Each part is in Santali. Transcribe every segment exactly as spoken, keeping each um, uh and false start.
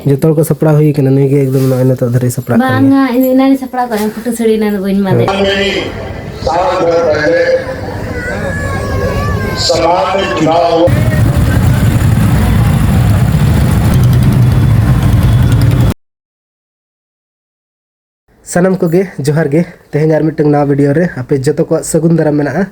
ᱡᱚᱛᱚ ᱦᱚᱲ ᱠᱚ ᱥᱟᱯᱲᱟᱣ ᱦᱩᱭ ᱠᱟᱱᱟ, ᱱᱩᱭ ᱜᱮ ᱮᱠᱫᱚᱢ ᱱᱚᱜᱼᱚᱭ ᱱᱤᱛᱚᱜ ᱫᱷᱟᱹᱨᱤᱡ ᱥᱟᱯᱲᱟᱜ ᱠᱟᱱᱟ᱾ ᱵᱟᱝᱟ, ᱤᱧ ᱮᱱᱟᱝ ᱨᱮ ᱥᱟᱯᱲᱟᱣ ᱠᱟᱜᱼᱟ, ᱯᱷᱩᱴᱟᱹ ᱥᱟᱹᱲᱤ ᱮᱱᱟᱝ ᱫᱚ ᱵᱟᱹᱧ ᱮᱢᱟᱫᱮ᱾ साल भर पहले समाज में चुनाव हुआ। ᱥᱟᱱᱟᱢ ᱠᱚᱜᱮ ᱡᱚᱦᱟᱨ ᱜᱮ᱾ ᱛᱮᱦᱮᱧ ᱟᱨ ᱢᱤᱫᱴᱟᱝ ᱱᱟᱣᱟ ᱵᱷᱤᱰᱤᱭᱳ ᱨᱮ ᱟᱯᱮ ᱡᱚᱛᱚ ᱠᱚᱣᱟᱜ ᱥᱟᱹᱜᱩᱱ ᱫᱟᱨᱟᱢ ᱢᱮᱱᱟᱜᱼᱟ᱾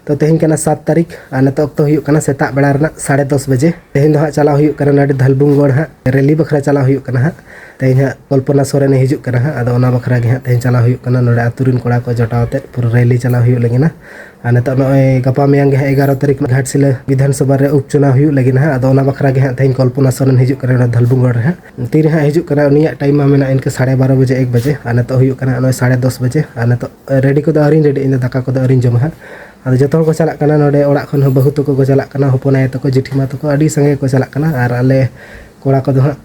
ᱛᱚ, ᱛᱮᱦᱮᱧ ᱠᱟᱱᱟ ᱥᱟᱛ ᱛᱟᱹᱨᱤᱠᱷ ᱟᱨ ᱱᱤᱛᱚᱜ ᱚᱠᱛᱚ ᱦᱩᱭᱩᱜ ᱠᱟᱱᱟ ᱥᱮᱛᱟᱜ ᱵᱮᱲᱟ ᱨᱮᱱᱟᱜ ᱥᱟᱲᱮ ᱫᱚᱥ ᱵᱟᱡᱮ᱾ ᱛᱮᱦᱮᱧ ᱫᱚ ᱦᱟᱸᱜ ᱪᱟᱞᱟᱣ ᱦᱩᱭᱩᱜ ᱠᱟᱱᱟ ᱱᱚᱰᱮ ᱫᱷᱟᱞᱵᱩᱝᱜᱚᱲ ᱦᱟᱸᱜ ᱨᱮᱞᱤ ᱵᱟᱠᱷᱨᱟ ᱪᱟᱞᱟᱣ ᱦᱩᱭᱩᱜ ᱠᱟᱱᱟ ᱦᱟᱸᱜ᱾ ᱛᱮᱦᱮᱧ ᱦᱟᱸᱜ ᱠᱚᱞᱯᱚᱱᱟ ᱥᱚᱨᱮᱱᱮ ᱦᱤᱡᱩᱜ ᱠᱟᱱᱟ ᱦᱟᱸᱜ, ᱟᱫᱚ ᱚᱱᱟ ᱵᱟᱠᱷᱨᱟ ᱜᱮ ᱦᱟᱸᱜ ᱛᱮᱦᱮᱧ ᱪᱟᱞᱟᱣ ᱦᱩᱭᱩᱜ ᱠᱟᱱᱟ᱾ ᱱᱚᱰᱮ ᱟᱹᱛᱩ ᱨᱮᱱ ᱠᱚᱲᱟ ᱠᱚ ᱡᱚᱴᱟᱣ ᱟᱛᱮᱫ ᱯᱩᱨᱟᱹ ᱨᱮᱞᱤ ᱪᱟᱞᱟᱣ ᱦᱩᱭᱩᱜ ᱞᱟᱹᱜᱤᱫ ᱦᱟᱸᱜ᱾ ᱟᱨ ᱱᱤᱛᱚᱜ ᱱᱚᱜᱼᱚᱭ ᱜᱟᱯᱟ ᱢᱮᱭᱟᱝ ᱜᱮ ᱦᱟᱸᱜ ᱮᱜᱟᱨᱚ ᱛᱟᱹᱨᱤᱠᱷ ᱜᱷᱟᱴᱥᱤᱞᱟᱹ ᱵᱤᱫᱷᱟᱱ ᱥᱚᱵᱷᱟ ᱨᱮ ᱩᱯᱪᱩᱱᱟᱣ ᱦᱩᱭᱩᱜ ᱞᱟᱹᱜᱤᱫ ᱦᱟᱸᱜ, ᱟᱫᱚ ᱚᱱᱟ ᱵᱟᱠᱷᱨᱟ ᱜᱮ ᱦᱟᱸᱜ ᱛᱮᱦᱮᱧ ᱠᱚᱞᱯᱚᱱᱟ ᱥᱚᱨᱮᱱ ᱦᱤᱡᱩᱜ ᱠᱟᱱᱟ ᱱᱚᱰᱮ ᱫᱷᱟᱞᱵᱩᱝᱜᱚᱲ ᱨᱮ ᱦᱟᱸᱜ᱾ ᱛᱤᱨᱮ ᱦᱟᱸᱜ ᱦᱤᱡᱩᱜ ᱠᱟᱱᱟ, ᱩᱱᱤᱭᱟᱜ ᱴᱟᱭᱤᱢ ᱢᱟ ᱢᱮᱱᱟᱜᱼᱟ ᱤᱱᱠᱟᱹ ᱥᱟᱲᱮ ᱵᱟᱨᱚ ᱵᱟᱡᱮ, ᱮᱠ ᱵᱟᱡᱮ, ᱟᱨ ᱱᱤᱛᱚᱜ ᱦᱩᱭᱩᱜ ᱠᱟᱱᱟ ᱱᱚᱜᱼᱚᱭ ᱥᱟᱲᱮ ᱫᱚᱥ ᱵᱟᱡᱮ᱾ ᱟᱨ ᱱᱤᱛᱚᱜ ᱨᱮᱰᱤ ᱠᱚᱫᱚ ᱟᱹᱣᱨᱤᱧ ᱨᱮᱰᱤ, ᱤᱧ ᱫᱚ ᱫᱟᱠᱟ ᱠᱚᱫᱚ ᱟᱹᱣᱨᱤᱧ ᱡᱚᱢᱟ ᱦᱟᱸᱜ᱾ ᱟᱫᱚ ᱡᱚᱛᱚ ᱦᱚᱲ ᱠᱚ ᱪᱟᱞᱟᱜ ᱠᱟᱱᱟ, ᱱᱚᱰᱮ ᱚᱲᱟᱜ ᱠᱷᱚᱱ ᱦᱚᱸ ᱵᱟᱹᱦᱩ ᱛᱟᱠᱚ ᱠᱚ ᱪᱟᱞᱟᱜ ᱠᱟᱱᱟ, ᱦᱚᱯᱚᱱ ᱟᱭᱳ ᱛᱟᱠᱚ, ᱡᱮᱴᱷᱤᱢᱟ ᱛᱟᱠᱚ, ᱟᱹᱰᱤ ᱥᱟᱸᱜᱮ ᱠᱚ ᱪᱟᱞᱟᱜ ᱠᱟᱱᱟ᱾ ᱟᱨ ᱟᱞᱮ ᱠᱚᱲᱟ ᱠᱚᱫᱚ ᱦᱟᱸᱜ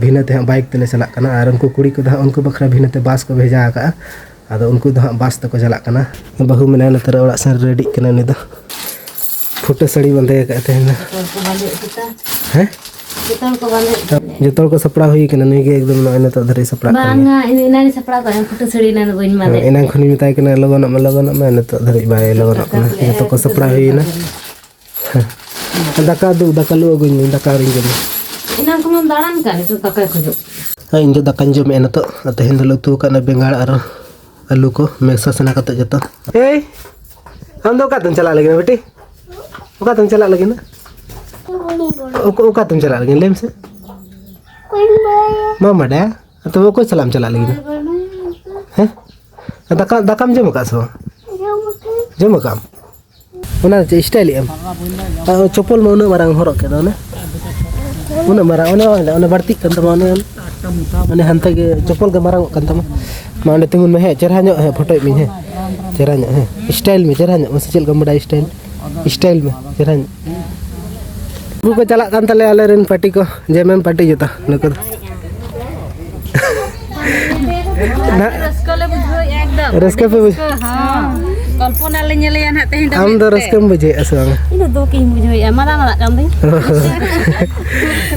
ᱵᱷᱤᱱᱟᱹ ᱛᱮ ᱦᱟᱸᱜ ᱵᱟᱭᱤᱠ ᱛᱮᱞᱮ ᱪᱟᱞᱟᱜ ᱠᱟᱱᱟ᱾ ᱟᱨ ᱩᱱᱠᱩ ᱠᱩᱲᱤ ᱠᱚᱫᱚ ᱦᱟᱸᱜ ᱩᱱᱠᱩ ᱵᱟᱠᱷᱨᱟ ᱵᱷᱤᱱᱟᱹ ᱛᱮ ᱵᱟᱥ ᱠᱚ ᱵᱷᱮᱡᱟ ᱟᱠᱟᱜᱼᱟ᱾ ᱟᱫᱚ ᱩᱱᱠᱩ ᱫᱚ ᱦᱟᱸᱜ ᱵᱟᱥ ᱛᱮᱠᱚ ᱪᱟᱞᱟᱜ ᱠᱟᱱᱟ᱾ ᱵᱟᱹᱦᱩ ᱢᱮᱱᱟᱭᱟ ᱱᱚᱛᱮ ᱨᱮ ᱚᱲᱟᱜ ᱥᱮᱱ ᱨᱮ ᱨᱮᱰᱤᱜ ᱠᱟᱱᱟ ᱩᱱᱤ ᱫᱚ᱾ ᱯᱷᱩᱴᱟᱹ ᱥᱟᱹᱲᱤ ᱵᱟᱸᱫᱮ ᱟᱠᱟᱫᱼᱟ ᱛᱮᱦᱮᱧ ᱫᱚ᱾ ᱡᱚᱛᱚ ᱦᱚᱲ ᱠᱚ ᱵᱟᱸᱫᱮ ᱩᱛᱟᱹᱨᱟ᱾ ᱦᱮᱸ? ᱡᱚᱛᱚ ᱦᱚᱲ ᱠᱚ ᱵᱟᱸᱫᱮ ᱩᱛᱟᱹᱨᱟ᱾ ᱡᱚᱛᱚ ᱦᱚᱲ ᱠᱚ ᱥᱟᱯᱲᱟᱣ ᱦᱩᱭ ᱠᱟᱱᱟ, ᱱᱩᱭ ᱜᱮ ᱮᱠᱫᱚᱢ ᱱᱚᱜᱼᱚᱭ ᱱᱤᱛᱚᱜ ᱫᱷᱟᱹᱨᱤᱡ ᱥᱟᱯᱲᱟᱜ ᱠᱟᱱᱟ᱾ ᱵᱟᱝᱟ, ᱤᱧ ᱮᱱᱟᱝ ᱨᱮ ᱥᱟᱯᱲᱟᱣ ᱠᱟᱜᱼᱟ, ᱯᱷᱩᱴᱟᱹ ᱥᱟᱹᱲᱤ ᱮᱱᱟᱝ ᱫᱚ ᱵᱟᱹᱧ ᱵᱟᱸᱫᱮ᱾ ᱦᱮᱸ, ᱮᱱᱟᱝ ᱠᱷᱚᱱᱤᱧ ᱢᱮᱛᱟᱭ ᱠᱟᱱᱟ, "ᱞᱚᱜᱚᱱᱚᱜ ᱢᱮ, ᱞᱚᱜᱚᱱᱚᱜ ᱢᱮ", ᱱᱤᱛᱚᱜ ᱫᱷᱟᱹᱨᱤᱡ ᱵᱟᱭ ᱞᱚᱜᱚᱱᱚᱜ ᱠᱟᱱᱟ᱾ ᱡᱚᱛᱚ ᱠᱚ ᱥᱟᱯᱲᱟᱣ ᱦᱩᱭ ᱮᱱᱟ᱾ ᱦᱮᱸ᱾ ᱫᱟᱠᱟ ᱫᱩ, ᱫᱟᱠᱟ ᱞᱩ ᱟᱹᱜᱩᱧ ᱢᱮ, ᱫᱟᱠᱟ ᱟᱹᱣᱨᱤᱧ ᱡᱚᱢᱟ᱾ ᱮᱱᱟᱝ ᱠᱷᱚᱱᱮᱢ ᱫᱟᱬᱟᱱ ᱠᱟᱱ, ᱱᱤᱛᱚᱜ ᱫᱟᱠᱟᱭ ᱠᱷᱚᱡᱚᱜ ᱠᱟᱱᱟ᱾ ᱦᱮᱸ, ᱤᱧ ᱫᱚ ᱫᱟᱠᱟᱧ ᱡᱚᱢᱮᱜᱼᱟ ᱱᱤᱛᱚᱜ᱾ ᱟᱨ ᱛᱮᱦᱮᱧ ᱫᱚᱞᱮ ᱩᱛᱩ ᱟᱠᱟᱫ ᱵᱮᱸᱜᱟᱲ ᱟᱨ ᱟᱹᱞᱩ ᱠᱚ ᱢᱮᱥᱟ ᱥᱟᱱᱟ ᱠᱟᱛᱮ ᱡᱚᱛᱚ᱾ ᱮᱭ, ᱟᱢ ᱫᱚ ᱚᱠᱟᱛᱮᱢ ᱪᱟᱞᱟᱜ ᱞᱟᱹᱜᱤᱫ ᱵᱤᱴᱤ? ᱚᱠᱟᱛᱮᱢ ᱪᱟᱞᱟᱜ ᱞᱟᱹᱜᱤᱫ? ᱚᱠᱟ-, ᱚᱠᱟᱛᱮᱢ ᱪᱟᱞᱟᱜ ᱞᱟᱹᱜᱤᱫ? ᱞᱟᱹᱭ ᱢᱮᱥᱮ᱾ ᱵᱟᱢ ᱵᱟᱰᱟᱭᱟ? ᱛᱚᱵᱮ ᱚᱠᱚᱭ ᱥᱟᱞᱟᱜ ᱮᱢ ᱪᱟᱞᱟᱜ ᱞᱟᱹᱜᱤᱫ? ᱦᱮᱸ? ᱫᱟᱠᱟ, ᱫᱟᱠᱟᱢ ᱡᱚᱢ ᱟᱠᱟᱫ ᱥᱮ ᱵᱟᱝ? ᱡᱚᱢ ᱟᱠᱟᱫ ᱟᱢ? ᱚᱱᱟ ᱪᱮᱫ ᱥᱴᱟᱭᱤᱞ ᱮᱫ ᱟᱢ? ᱟᱨ ᱪᱚᱯᱚᱞ ᱢᱟ ᱩᱱᱟᱹᱜ ᱢᱟᱨᱟᱝ ᱦᱚᱨᱚᱜ ᱠᱮᱫ ᱫᱚ, ᱚᱱᱮ ᱩᱱᱟᱹᱜ ᱢᱟᱨᱟᱝ, ᱚᱱᱮ, ᱚᱱᱮ, ᱚᱱᱮ ᱵᱟᱹᱲᱛᱤᱜ ᱠᱟᱱ ᱛᱟᱢᱟ, ᱚᱱᱮ, ᱚᱱᱮ ᱦᱟᱱᱛᱮ ᱜᱮ ᱪᱚᱯᱚᱞ ᱜᱮ ᱢᱟᱨᱟᱝ ᱚᱜ ᱠᱟᱱ ᱛᱟᱢᱟ᱾ ᱢᱟ ᱚᱸᱰᱮ ᱛᱤᱸᱜᱩᱱ ᱢᱮ, ᱦᱮᱸ, ᱪᱮᱦᱨᱟ ᱧᱚᱜ, ᱦᱮᱸ, ᱯᱷᱳᱴᱳᱭᱮᱫ ᱢᱮᱭᱟᱹᱧ, ᱦᱮᱸ, ᱪᱮᱦᱨᱟ ᱧᱚᱜ, ᱦᱮᱸ, ᱥᱴᱟᱭᱤᱞ ᱢᱮ, ᱪᱮᱦᱨᱟ ᱧᱚᱜ, ᱢᱟᱥᱮ ᱪᱮᱫ ᱞᱮᱠᱟᱢ ᱵᱟᱰᱟᱭᱟ ᱥᱴᱟᱭᱤᱞ? ᱥᱴᱟᱭᱤᱞ ᱢᱮ, ᱪᱮᱦᱨᱟ ᱧᱚᱜ᱾ ᱩᱱᱠᱩ ᱠᱚ ᱪᱟᱞᱟᱜ ᱠᱟᱱ ᱛᱟᱞᱮᱭᱟ, ᱟᱞᱮ ᱨᱮᱱ ᱯᱟᱨᱴᱤ ᱠᱚ, ᱡᱮ ᱢᱮᱢ ᱯᱟᱨᱴᱤ ᱡᱚᱛᱚ ᱱᱩᱠᱩ ᱫᱚ᱾ ᱱᱟᱦᱟᱜ ᱨᱟᱹᱥᱠᱟᱹ ᱞᱮ ᱵᱩᱡᱷᱟᱹᱣᱮᱫᱼᱟ ᱮᱠᱫᱚᱢ᱾ ᱨᱟᱹᱥᱠᱟᱹ ᱯᱮ ᱵᱩᱡ-, ᱦᱮᱸ᱾ ᱠᱚᱞᱯᱚᱱᱟ ᱞᱮ ᱧᱮᱞᱮᱭᱟ ᱱᱟᱦᱟᱜ ᱛᱮᱦᱮᱧ ᱫᱚ ᱟᱢ ᱫᱚ ᱢᱮᱫ ᱛᱮ᱾ ᱨᱟᱹᱥᱠᱟᱹᱢ ᱵᱩᱡᱷᱟᱹᱣᱮᱫᱼᱟ ᱥᱮ ᱵᱟᱝ? ᱤᱧ ᱫᱚ ᱫᱩᱠ ᱤᱧ ᱵᱩᱡᱷᱟᱹᱣᱮᱫᱼᱟ, ᱢᱟᱫᱟ ᱢᱟᱫᱟᱜ ᱠᱟᱱ ᱫᱚᱧ᱾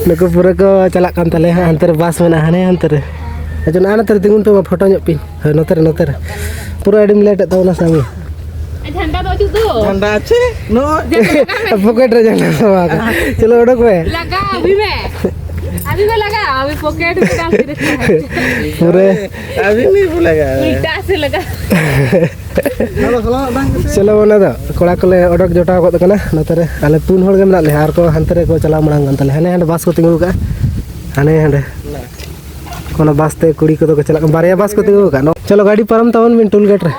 ᱱᱩᱠᱩ ᱯᱩᱨᱟᱹ ᱠᱚ ᱪᱟᱞᱟᱜ ᱠᱟᱱ ᱛᱟᱞᱮᱭᱟ ᱦᱟᱸᱜ, ᱦᱟᱱᱛᱮ ᱨᱮ ᱵᱟᱥ ᱢᱮᱱᱟᱜᱼᱟ, ᱦᱟᱱᱮ ᱦᱟᱱᱛᱮ ᱨᱮ᱾ ᱟᱪᱪᱷᱟ, ᱱᱚᱜᱼᱚ ᱱᱚᱛᱮ ᱨᱮ ᱛᱤᱸᱜᱩᱱ ᱯᱮ, ᱢᱟ ᱯᱷᱳᱴᱳ ᱧᱚᱜ ᱯᱤᱧ᱾ ᱦᱳᱭ, ᱱᱚᱛᱮ ᱨᱮ, ᱱᱚᱛᱮ ᱨᱮ᱾ ᱯᱩᱨᱟᱹ ᱟᱹᱰᱤᱢ ᱞᱮᱴ ᱮᱫ ᱛᱟᱵᱚᱱᱟ ᱥᱟᱢᱤ᱾ ᱡᱷᱟᱱᱰᱟ ᱫᱚ ᱚᱪᱚᱜ ᱫᱚ᱾ ᱡᱷᱟᱱᱰᱟ ᱟᱪᱪᱷᱮ, ᱱᱚᱜᱼᱚᱭ᱾ ᱯᱚᱠᱮᱴ ᱨᱮ ᱡᱷᱟᱱᱰᱟ ᱫᱚ ᱵᱟᱝ᱾ ᱪᱚᱞᱚ, ᱚᱰᱚᱠ ᱢᱮ᱾ ᱞᱟᱜᱟ, ᱟᱹᱵᱷᱤ ᱢᱮ᱾ ᱟᱹᱵᱷᱤ ᱢᱮ ᱞᱟᱜᱟ, ᱟᱹᱵᱷᱤ ᱯᱚᱠᱮᱴ ᱢᱮ ᱰᱟᱞ ᱠᱮᱫᱮ ᱠᱷᱟᱱ᱾ ᱯᱩᱨᱟᱹ ᱟᱹᱵᱷᱤ ᱢᱮ ᱵᱚ ᱞᱟᱜᱟ᱾ ᱩᱞᱴᱟ ᱥᱮ ᱞᱟᱜᱟ᱾ ᱪᱚᱞᱚ, ᱚᱱᱟ ᱫᱚ ᱠᱚᱲᱟ ᱠᱚᱞᱮ ᱚᱰᱚᱠ ᱡᱚᱴᱟᱣ ᱜᱚᱫ ᱠᱟᱱᱟ᱾ ᱱᱚᱛᱮ ᱨᱮ ᱟᱞᱮ ᱯᱩᱱ ᱦᱚᱲ ᱜᱮ ᱢᱮᱱᱟᱜ ᱞᱮᱭᱟ, ᱟᱨ ᱠᱚ ᱦᱟᱱᱛᱮ ᱨᱮᱠᱚ ᱪᱟᱞᱟᱣ ᱢᱟᱲᱟᱝ ᱠᱟᱱ ᱛᱟᱞᱮᱭᱟ᱾ ᱦᱟᱱᱮ ᱦᱟᱸᱰᱮ ᱵᱟᱥ ᱠᱚ ᱛᱤᱸᱜᱩ ᱠᱟᱜᱼᱟ, ᱦᱟᱱᱮ ᱦᱟᱸᱰᱮ᱾ ᱚᱱᱟ ᱵᱟᱥ ᱛᱮ ᱠᱩᱲᱤ ᱠᱚᱫᱚ ᱠᱚ ᱪᱟᱞᱟᱜ ᱠᱟᱱᱟ, ᱵᱟᱨᱭᱟ ᱵᱟᱥ ᱠᱚ ᱛᱤᱸᱜᱩ ᱟᱠᱟᱫ᱾ ᱪᱚᱞᱚ, ᱜᱟᱹᱰᱤ ᱯᱟᱨᱚᱢ ᱛᱟᱵᱚᱱ ᱵᱤᱱ ᱴᱳᱞ ᱜᱮᱴ ᱨᱮ᱾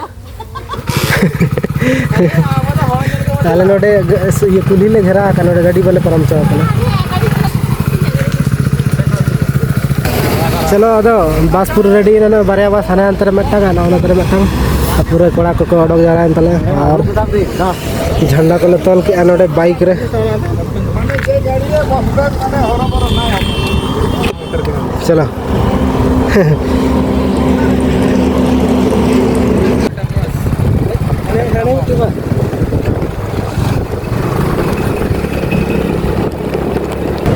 ᱟᱞᱮ ᱱᱚᱰᱮ ᱜ-, ᱤᱭᱟᱹ ᱠᱩᱞᱦᱤ ᱞᱮ ᱜᱷᱮᱨᱟ ᱟᱠᱟᱫ, ᱱᱚᱰᱮ ᱜᱟᱹᱰᱤ ᱵᱟᱞᱮ ᱯᱟᱨᱚᱢ ᱦᱚᱪᱚ ᱟᱠᱟᱱᱟ᱾ ᱪᱚᱞᱚ, ᱟᱫᱚ ᱵᱟᱥ ᱯᱩᱨᱟᱹ ᱨᱮᱰᱤ ᱮᱱᱟ, ᱵᱟᱨᱭᱟ ᱵᱟᱥ, ᱦᱟᱱᱮ ᱦᱟᱱᱛᱮ ᱨᱮ ᱢᱤᱫᱴᱟᱝ ᱟᱨ ᱱᱚᱜᱼᱚ ᱱᱚᱛᱮ ᱨᱮ ᱢᱤᱫᱴᱟᱝ᱾ ᱟᱨ ᱯᱩᱨᱟᱹ ᱠᱚᱲᱟ ᱠᱚᱠᱚ ᱚᱰᱚᱠ ᱡᱟᱣᱨᱟᱭᱮᱱ ᱛᱟᱞᱮᱭᱟ ᱟᱨ ᱡᱷᱟᱱᱰᱟ ᱠᱚᱞᱮ ᱛᱚᱞ ᱠᱮᱜᱼᱟ ᱱᱚᱰᱮ ᱵᱟᱭᱤᱠ ᱨᱮ᱾ ᱪᱚᱞᱚ᱾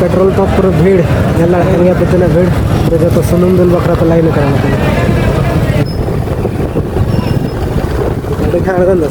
ᱯᱮᱴᱨᱳᱞ ᱯᱟᱢᱯ ᱯᱩᱨᱟᱹ ᱵᱷᱤᱲ, ᱧᱮᱞ ᱫᱟᱲᱮᱭᱟᱜ ᱠᱟᱱ ᱜᱮᱭᱟ ᱯᱮ ᱛᱤᱱᱟᱹᱜ ᱵᱷᱤᱲ᱾ ᱯᱩᱨᱟᱹ ᱡᱚᱛᱚ ᱥᱩᱱᱩᱢ ᱫᱩᱞ ᱵᱟᱠᱷᱨᱟ ᱛᱮ ᱞᱟᱭᱤᱱ ᱟᱠᱟᱱᱟ᱾ ᱜᱟᱹᱰᱤ ᱠᱷᱟᱱ ᱟᱬᱜᱚᱱ ᱫᱚ᱾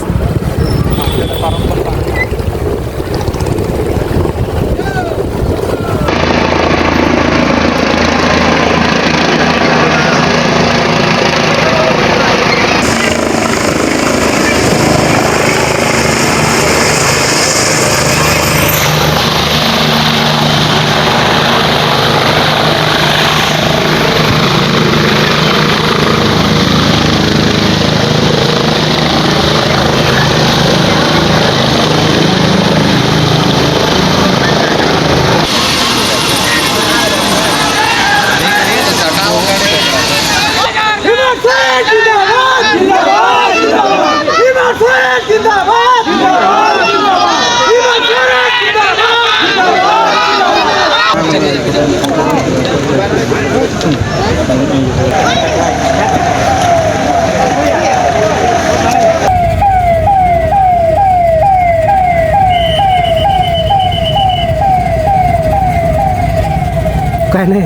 ᱟᱱᱮ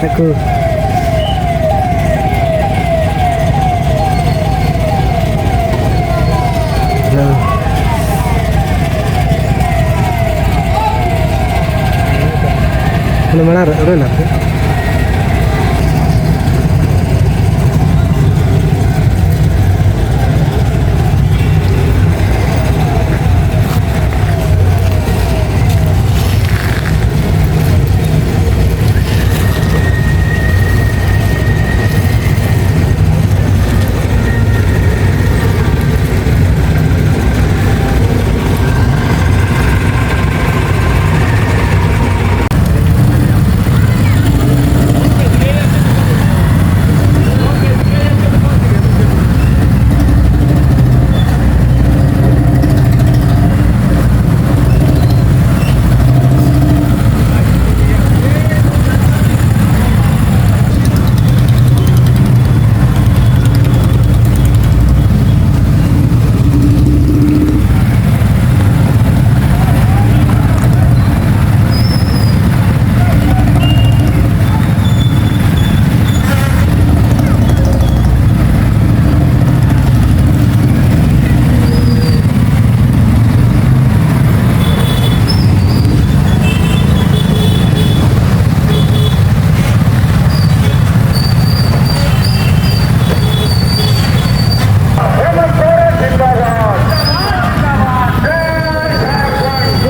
ᱦᱟᱹᱠᱩ᱾ ᱦᱮᱞᱳ᱾ ᱚᱱᱟ ᱢᱟᱲᱟᱝ ᱨᱮ, ᱚᱱᱟ ᱢᱮᱱᱟᱜ ᱛᱮ᱾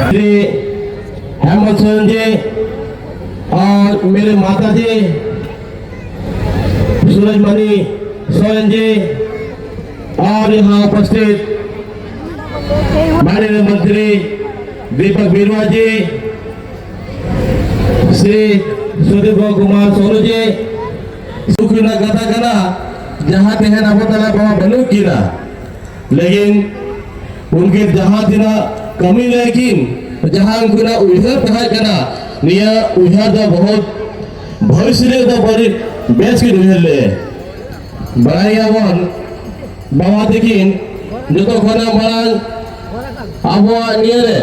श्री हेमंत सोरेन जी और मेरे माता जी सूरजमणि सोरेन जी और यहाँ उपस्थित माननीय मंत्री दीपक बिरुआ जी, श्री सुदीप कुमार सोनू जी, ᱥᱩᱠ ᱨᱮᱱᱟᱜ ᱠᱟᱛᱷᱟ ᱠᱟᱱᱟ, ᱡᱟᱦᱟᱸ ᱛᱮᱦᱮᱧ ᱟᱵᱚ ᱛᱟᱞᱟ ᱨᱮ ᱵᱟᱹᱱᱩᱜ ᱠᱤᱱᱟ, ᱞᱮᱠᱤᱱ ᱩᱱᱠᱤᱱ ᱡᱟᱦᱟᱸ ᱛᱤᱱᱟᱹᱜ ᱠᱟᱹᱢᱤ ᱞᱮᱫ ᱠᱤᱱ, ᱡᱟᱦᱟᱸ ᱩᱱᱠᱤᱱᱟᱜ ᱩᱭᱦᱟᱹᱨ ᱛᱟᱦᱮᱸ ᱠᱟᱱᱟ, ᱱᱤᱭᱟᱹ ᱩᱭᱦᱟᱹᱨ ᱫᱚ ᱵᱚᱦᱩᱛ ᱵᱷᱚᱵᱤᱥᱥᱚᱛ ᱨᱮ ᱫᱚ ᱵᱟᱹᱲᱤᱡ ᱵᱮᱥ ᱠᱤᱱ ᱩᱭᱦᱟᱹᱨ ᱞᱮᱫ᱾ ᱵᱟᱲᱟᱭᱟᱵᱚᱱ, ᱵᱟᱵᱟ ᱛᱟᱹᱠᱤᱱ ᱡᱚᱛᱚ ᱠᱷᱚᱱᱟᱜ ᱢᱟᱲᱟᱝ ᱟᱵᱚᱣᱟᱜ ᱱᱤᱭᱟᱹ ᱨᱮ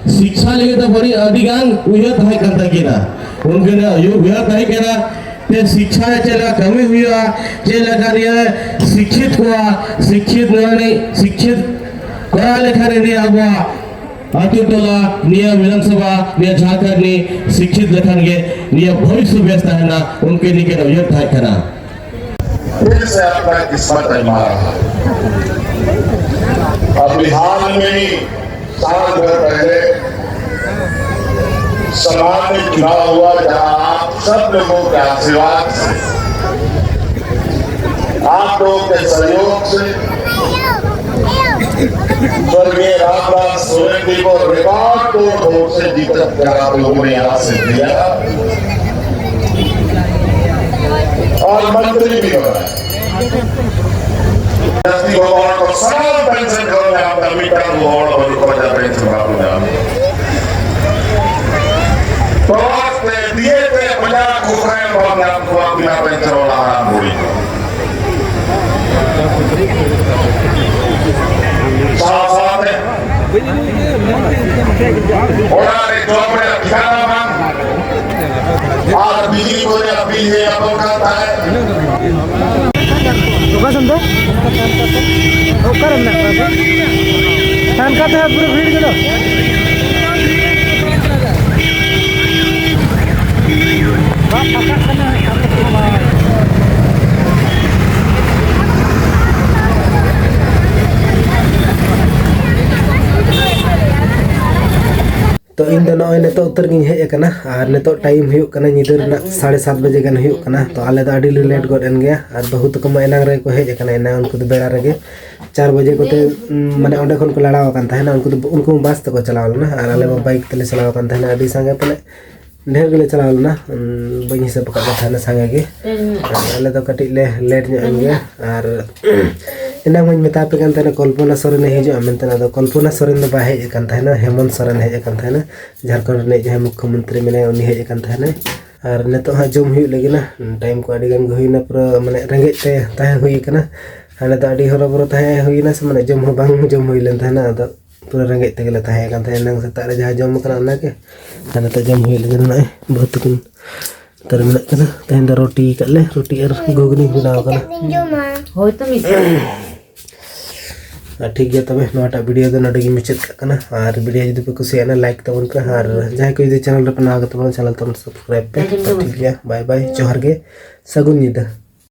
ᱥᱤᱠᱠᱷᱟ ᱞᱟᱹᱜᱤᱫ ᱫᱚ ᱵᱟᱹᱲᱤᱡ ᱟᱹᱰᱤ ᱜᱟᱱ ᱩᱭᱦᱟᱹᱨ ᱛᱟᱦᱮᱸ ᱠᱟᱱ ᱛᱟᱹᱠᱤᱱᱟ᱾ ᱩᱱᱠᱤᱱᱟᱜ ᱟᱹᱭᱩᱨ ᱵᱮᱣᱦᱟᱨ ᱛᱟᱦᱮᱸ ᱠᱟᱱᱟ᱾ ᱛᱮ ᱥᱤᱠᱪᱷᱟ ᱨᱮ ᱪᱮᱫ ᱞᱮᱠᱟ ᱠᱟᱹᱢᱤ ᱦᱩᱭᱩᱜᱼᱟ, ᱪᱮᱫ ᱞᱮᱠᱟ ᱱᱤᱭᱟᱹ ᱥᱤᱠᱪᱷᱤᱛ ᱠᱚᱣᱟ, ᱥᱤᱠᱪᱷᱤᱛ ᱱᱚᱣᱟ ᱨᱤᱱᱤᱡ ᱥᱤᱠᱪᱷᱤᱛ ᱠᱚᱨᱟᱣ ᱞᱮᱠᱷᱟᱱ ᱱᱤᱭᱟᱹ ᱟᱵᱚᱣᱟᱜ ᱟᱹᱛᱩ ᱴᱚᱞᱟ, ᱱᱤᱭᱟᱹ ᱵᱤᱫᱷᱟᱱ ᱥᱚᱵᱷᱟ, ᱱᱤᱭᱟᱹ ᱡᱷᱟᱨᱠᱷᱚᱸᱰ ᱱᱤᱭᱟᱹ ᱥᱤᱠᱪᱷᱤᱛ ᱞᱮᱠᱷᱟᱱ ᱜᱮ ᱱᱤᱭᱟᱹ ᱵᱷᱚᱵᱤᱥᱥᱚ ᱵᱮᱥ ᱛᱟᱦᱮᱱᱟ, ᱩᱱᱠᱤᱱ ᱱᱤᱭᱟᱹ ᱩᱭᱦᱟᱹᱨ ᱛᱟᱦᱮᱸ ᱠᱟᱱᱟ᱾ फिर से अपना किस्मत आजमा रहा है। अभी हाल में ही साल भर पहले सामान्य चुनाव हुआ, जहां आप सब लोगों के आशीर्वाद से, आप लोगों के सहयोग से स्वर्गीय रामदास सोलंकी को रिकॉर्ड तोड़ वोट से जीत कर आप लोगों ने यहाँ से दिया और मंत्री भी बनाया। ᱡᱟᱹᱥᱛᱤ ᱜᱚᱜᱚ ᱦᱚᱲ ᱠᱚ ᱥᱟᱱᱟᱢ ᱯᱮᱱᱥᱚᱱ ᱠᱚ ᱧᱟᱢ ᱮᱫᱟ, ᱢᱤᱫᱴᱟᱝ ᱜᱚᱜᱚ ᱦᱚᱲ ᱵᱟᱹᱱᱩᱜ ᱠᱚᱣᱟ ᱡᱟᱦᱟᱸ ᱯᱮᱱᱥᱚᱱ ᱵᱟᱠᱚ ᱧᱟᱢ᱾ ᱛᱚᱨᱟᱥ ᱛᱮ ᱫᱤᱭᱮ ᱛᱮ ᱯᱟᱸᱡᱟ ᱠᱚ ᱠᱷᱟᱱ ᱵᱟᱢ ᱧᱟᱢ ᱠᱚᱣᱟ ᱵᱤᱱᱟ ᱯᱮᱱᱥᱚᱱ ᱵᱟᱞᱟ ᱦᱟᱲᱟᱢ ᱵᱩᱲᱦᱤ ᱠᱚ᱾ ᱥᱟᱶ ᱥᱟᱶᱛᱮ ᱚᱲᱟᱜ ᱨᱮ ᱡᱚᱢ ᱨᱮᱭᱟᱜ ᱴᱷᱤᱠᱟᱱᱟ ᱵᱟᱝ, ᱟᱨ ᱵᱤᱡᱽᱞᱤ ᱠᱚ ᱨᱮᱭᱟᱜ ᱵᱤᱞ ᱦᱮᱡ ᱟᱵᱚᱱ ᱠᱟᱱ ᱛᱟᱦᱮᱸᱫ᱾ ᱚᱠᱟ ᱥᱮᱱ ᱫᱚ? ᱚᱠᱟᱨᱮ ᱢᱮᱱᱟᱜ ᱠᱚᱣᱟ? ᱦᱟᱱᱠᱟ ᱛᱮ ᱯᱩᱨᱟᱹ ᱵᱷᱤᱲ ᱜᱮᱫᱚ᱾ ᱛᱚ ᱤᱧ ᱫᱚ ᱱᱚᱜᱼᱚᱭ ᱱᱤᱛᱚᱜ ᱩᱛᱟᱹᱨ ᱜᱤᱧ ᱦᱮᱡ ᱟᱠᱟᱱᱟ, ᱟᱨ ᱱᱤᱛᱚᱜ ᱴᱟᱭᱤᱢ ᱦᱩᱭᱩᱜ ᱠᱟᱱᱟ ᱧᱤᱫᱟᱹ ᱨᱮᱱᱟᱜ ᱥᱟᱲᱮ ᱥᱟᱛ ᱵᱟᱡᱮ ᱜᱟᱱ ᱦᱩᱭᱩᱜ ᱠᱟᱱᱟ᱾ ᱛᱚ ᱟᱞᱮ ᱫᱚ ᱟᱹᱰᱤ ᱞᱮ ᱞᱮᱴ ᱜᱚᱫ ᱮᱱ ᱜᱮᱭᱟ, ᱟᱨ ᱵᱟᱹᱦᱩ ᱛᱟᱠᱚ ᱢᱟ ᱮᱱᱟᱝ ᱨᱮᱜᱮ ᱠᱚ ᱦᱮᱡ ᱟᱠᱟᱱᱟ, ᱮᱱᱟᱝ ᱩᱱᱠᱩ ᱫᱚ ᱵᱮᱲᱟ ᱨᱮᱜᱮ ᱪᱟᱨ ᱵᱟᱡᱮ ᱠᱚᱛᱮ, ᱩᱢ, ᱢᱟᱱᱮ ᱚᱸᱰᱮ ᱠᱷᱚᱱ ᱠᱚ ᱞᱟᱲᱟᱣ ᱟᱠᱟᱱ ᱛᱟᱦᱮᱱᱟ᱾ ᱩᱱᱠᱩ ᱫᱚ, ᱩᱱᱠᱩ ᱢᱟ ᱵᱟᱥ ᱛᱮᱠᱚ ᱪᱟᱞᱟᱣ ᱞᱮᱱᱟ, ᱟᱨ ᱟᱞᱮ ᱢᱟ ᱵᱟᱭᱤᱠ ᱛᱮᱞᱮ ᱪᱟᱞᱟᱣ ᱟᱠᱟᱱ ᱛᱟᱦᱮᱱᱟ᱾ ᱟᱹᱰᱤ ᱥᱟᱸᱜᱮ ᱯᱟᱞᱮ ᱰᱷᱮᱨ ᱜᱮᱞᱮ ᱪᱟᱞᱟᱣ ᱞᱮᱱᱟ, ᱩᱢ, ᱵᱟᱹᱧ ᱦᱤᱥᱟᱹᱵ ᱟᱠᱟᱫ ᱠᱚ ᱛᱟᱦᱮᱱᱟ ᱥᱟᱸᱜᱮ ᱜᱮ᱾ ᱟᱨ ᱟᱞᱮ ᱫᱚ ᱠᱟᱹᱴᱤᱡ ᱞᱮ ᱞᱮᱴ ᱧᱚᱜ ᱮᱱ ᱜᱮᱭᱟ᱾ ᱟᱨ ᱮᱱᱟᱝ ᱦᱚᱸᱧ ᱢᱮᱛᱟ ᱯᱮ ᱠᱟᱱ ᱛᱟᱦᱮᱱᱟ ᱠᱚᱞᱯᱚᱱᱟ ᱥᱚᱨᱮᱱᱮ ᱦᱤᱡᱩᱜᱼᱟ ᱢᱮᱱᱛᱮ, ᱟᱫᱚ ᱠᱚᱞᱯᱚᱱᱟ ᱥᱚᱨᱮᱱ ᱫᱚ ᱵᱟᱭ ᱦᱮᱡ ᱟᱠᱟᱱ ᱛᱟᱦᱮᱱᱟ, ᱦᱮᱢᱚᱱᱛ ᱥᱚᱨᱮᱱ ᱦᱮᱡ ᱟᱠᱟᱱ ᱛᱟᱦᱮᱱᱟ, ᱡᱷᱟᱨᱠᱷᱚᱸᱰ ᱨᱤᱱᱤᱡ ᱡᱟᱦᱟᱸᱭ ᱢᱩᱠᱠᱷᱚ ᱢᱚᱱᱛᱨᱤ ᱢᱮᱱᱟᱭᱟ, ᱩᱱᱤ ᱦᱮᱡ ᱟᱠᱟᱱ ᱛᱟᱦᱮᱱᱟᱭ᱾ ᱟᱨ ᱱᱤᱛᱚᱜ ᱦᱟᱸᱜ ᱡᱚᱢ ᱦᱩᱭᱩᱜ ᱞᱟᱹᱜᱤᱫ ᱱᱟ, ᱴᱟᱭᱤᱢ ᱠᱚ ᱟᱹᱰᱤ ᱜᱟᱱ ᱜᱮ ᱦᱩᱭᱱᱟ, ᱯᱩᱨᱟᱹ ᱢᱟᱱᱮ ᱨᱮᱸᱜᱮᱡ ᱛᱮ ᱛᱟᱦᱮᱸ ᱦᱩᱭ ᱠᱟᱱᱟ᱾ ᱦᱟᱸᱰᱮ ᱫᱚ ᱟᱹᱰᱤ ᱦᱚᱨᱚᱵᱚᱨᱚ ᱛᱟᱦᱮᱸ ᱦᱩᱭᱱᱟ ᱥᱮ, ᱢᱟᱱᱮ ᱡᱚᱢ ᱦᱚᱸ ᱵᱟᱝ ᱡᱚᱢ ᱦᱩᱭ ᱞᱮᱱ ᱛᱟᱦᱮᱱᱟ᱾ ᱟᱫᱚ ᱨᱮᱸᱜᱮᱡ ᱛᱮᱜᱮ ᱞᱮ ᱛᱟᱦᱮᱸ ᱠᱟᱱ ᱛᱟᱦᱮᱸᱫ᱾ ᱮᱱᱟᱝ ᱥᱮᱛᱟᱜ ᱨᱮ ᱡᱟᱦᱟᱸ ᱡᱚᱢ ᱟᱠᱟᱱᱟ ᱚᱱᱟᱜᱮ, ᱟᱨ ᱱᱤᱛᱚᱜ ᱡᱚᱢ ᱦᱩᱭᱩᱜ ᱞᱟᱹᱜᱤᱫ ᱱᱚᱜᱼᱚᱭ ᱵᱟᱹᱦᱩ ᱛᱟᱹᱠᱤᱱ ᱛᱟᱨ ᱢᱮᱱᱟᱜ ᱠᱤᱱᱟ᱾ ᱛᱮᱦᱮᱧ ᱫᱚ ᱨᱩᱴᱤ ᱠᱟᱜ ᱞᱮ, ᱨᱩᱴᱤ ᱟᱨ ᱜᱷᱩᱜᱽᱱᱤ ᱵᱮᱱᱟᱣ ᱠᱟᱱᱟ᱾ ᱦᱳᱭ ᱛᱚ ᱢᱤᱫ ᱟᱨ ᱴᱷᱤᱠ ᱜᱮᱭᱟ, ᱛᱚᱵᱮ ᱱᱚᱣᱟᱴᱟᱜ ᱵᱷᱤᱰᱤᱭᱳ ᱫᱚ ᱱᱚᱰᱮ ᱜᱤᱧ ᱢᱩᱪᱟᱹᱫ ᱠᱟᱜ ᱠᱟᱱᱟ᱾ ᱟᱨ ᱵᱷᱤᱰᱤᱭᱳ ᱡᱩᱫᱤ ᱯᱮ ᱠᱩᱥᱤᱭᱟᱜᱼᱟ, ᱞᱟᱭᱤᱠ ᱛᱟᱵᱚᱱ ᱯᱮ᱾ ᱟᱨ ᱡᱟᱦᱟᱸᱭ ᱠᱚ ᱡᱩᱫᱤ ᱪᱮᱱᱮᱞ ᱨᱮᱯᱮ ᱱᱟᱣᱟ ᱜᱮ ᱛᱟᱵᱚᱱᱟ, ᱪᱮᱱᱮᱞ ᱛᱟᱵᱚᱱ ᱥᱟᱵᱥᱠᱨᱟᱭᱤᱵ ᱯᱮ᱾ ᱴᱷᱤᱠ ᱜᱮᱭᱟ, ᱵᱟᱭ ᱵᱟᱭ, ᱡᱚᱦᱟᱨ ᱜᱮ, ᱥᱟᱹᱜᱩᱱ ᱧᱤᱫᱟᱹ᱾